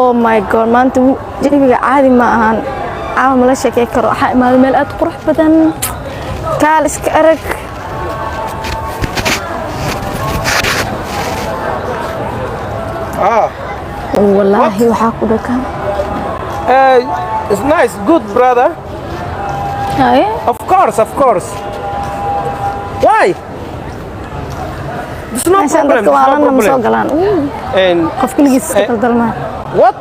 Oh my God, maanta jawiga caadi ma ahan. Caawa mala sheekey karo. Waxaa imaaday meel aad qurux badan, kaal iska arag. Ah, Wallaahi waxaa ku dhakan. It's nice, good brother. Haye. Of course, of course. Why? There's no Meeshaan problem. dadka There's no waalanna ma soo problem. galaan. And Qof keligiis iska daldalmaa. What?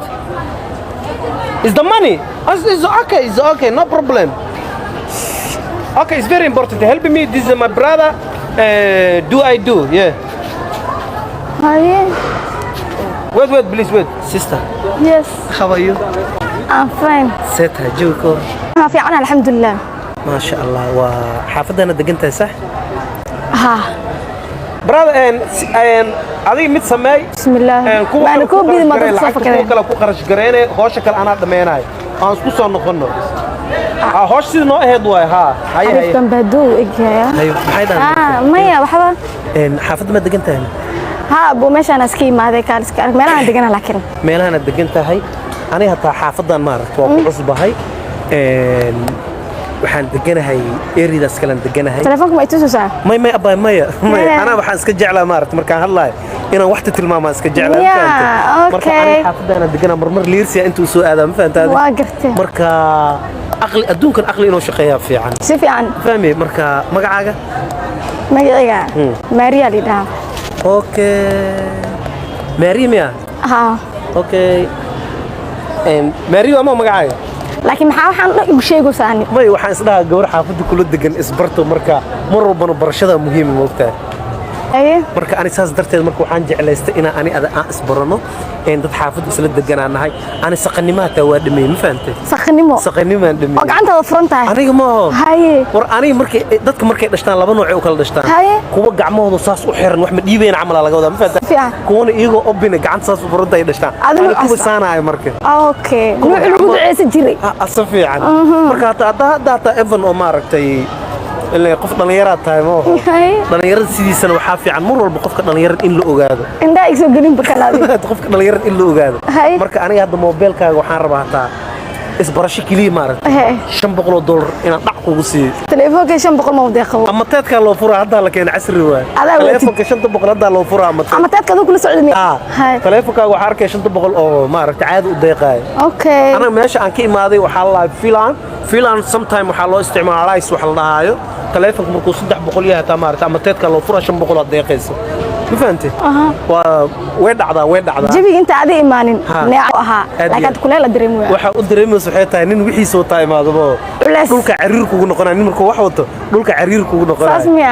Is the money? It's okay. It's okay. No problem. Okay, it's very important. Help me. This is my brother. Do I do? Yeah. Haye. Wait, wait, please, wait. Sister, Yes. how are you? I'm fine. Seta, Juko. Ha, fiican, alxamdulilah. ما شاء الله وحافظنا دقنتها صح؟ Ha. Brother, and adiga mid sameey. Bismillaah. Kuwa Maana kale ku koo bidi ma qarash dadka soo garee, lacagta kuwa fakadeen. Kale ku qarash gareene, howsha kale anaa dhameenayo, aan isku soo noqono. Ha, howsha sidii noo ahayd waay. Ha, haye haye. Xariifkan baaduu egyahay. Haye, maxay dhahan? Ah, maya, waxba. Xaafadda ma degan tahay? Ha, buu meeshaan iska imaaday, kaal iska arag, meelahaan degana laakiin. Meelahana degan tahay. Aniga hataa xaafadan maaragta waa ku cusbahay. Waxaan deganahay eridaas kalean deganahay. Telefoonka ma itusaysaa? May, may, abay, maya, maya. Yeah. Anaa waxaan iska jeclaa maaragta markaan hadlaayo inaan waxta tilmaamaan iska jeclaa, ma Yeah, fahantay? Marka okay. aniga xaafaddaana deganaa, marmar liirsiya intuu soo aadaa, ma fahantaade? Waa gartay. Marka aqli adduunkan aqli inuu shaqeeyaa fiican. Si fiican. Fahmi? Marka magacaaga? Magacayga Maria la dhahaa. Okay, Mary miya? Ha. Okay, Mary waa ma magacaaga? Laakiin maxaa waxaan dhan igu sheegaysaa ani? May, waxaan isdhahaa gabar xaafadda kula degan isbarto. Marka mar walbana barashada muhiim, moogtahay? Haye. Marka ani saas darteed marka waxaan jeclaystay inaan ani ada aan isbarano een dad xaafadda isla deganaan nahay. Ani saqanimaha taa waa dhameeyey, ma fahantay? Saqnimo? Saqanimaan dhameeyey. Oo gacantaada furan tahay? Aniga ma aho. Haye. War aniga markay dadka markay dhashtaan laba nooc ay u kala dhashtaan. Haye. Kuwa gacmahooda saas u xiran, wax ma dhiibayn camal aa laga wadaa, ma fahantay? Fiican. Kuwana iyagoo obina gacanta saas u furan tahay dhashtaan. Adigu Ani kuwa casa. saanaayo marka. Okay, nuuc lagu duceysan jiray. Ah, si fiican. Marka hataa evan oo maaragtay ilaa qof dhallinyaraad tahay, ma aho? Haye. Dhallinyarada sidiisana waxaa fiican mar walba qofka dhallinyarada in la ogaado. Indhaha igsoo gelin bakalaadi. Qofka dhallinyarada in la ogaado. Haye. Marka aniga hadda moobeelkaaga waxaan rabaa hataa isbarasho keliya maaragtay Haye. $500 inaan dhac kugu siiyo. Telefoonka 500 ma deeqabo. Ama teedkaa loo furaa, haddaa la keena, casri waay. Adaa watid. Taleefonka 500 haddaa loo furaa ama teed. Ama teedka aduu kula socda miya? Ah, Haye. taleefonkaaga waxaa arkaya 500 oo maaragtay caadi u deeqaayo. Okay. Anaga meesha aan ka imaaday waxaa la lahaa filan filan, sometime waxaa loo isticmaalaa rice wax la dhahaayo. Taleefonka markuu 300 yahay hataa maaragtay ama teedka loo furaa, 500 aad deeqaysa, ma fahantay? Waa way dhacdaa, way dhacdaa. Jawiga inta adi imaanin Ha. neeco ahaa. Aad laakiin iyo hadda kuleel la dareemaya. Waxaa u dareemaysa waxay tahay nin wixiisa wataa imaadabo. Culays. Dhulka cariir kugu noqonaya nin markuu wax wato, dhulka cariir kugu noqonaya. Saas miya?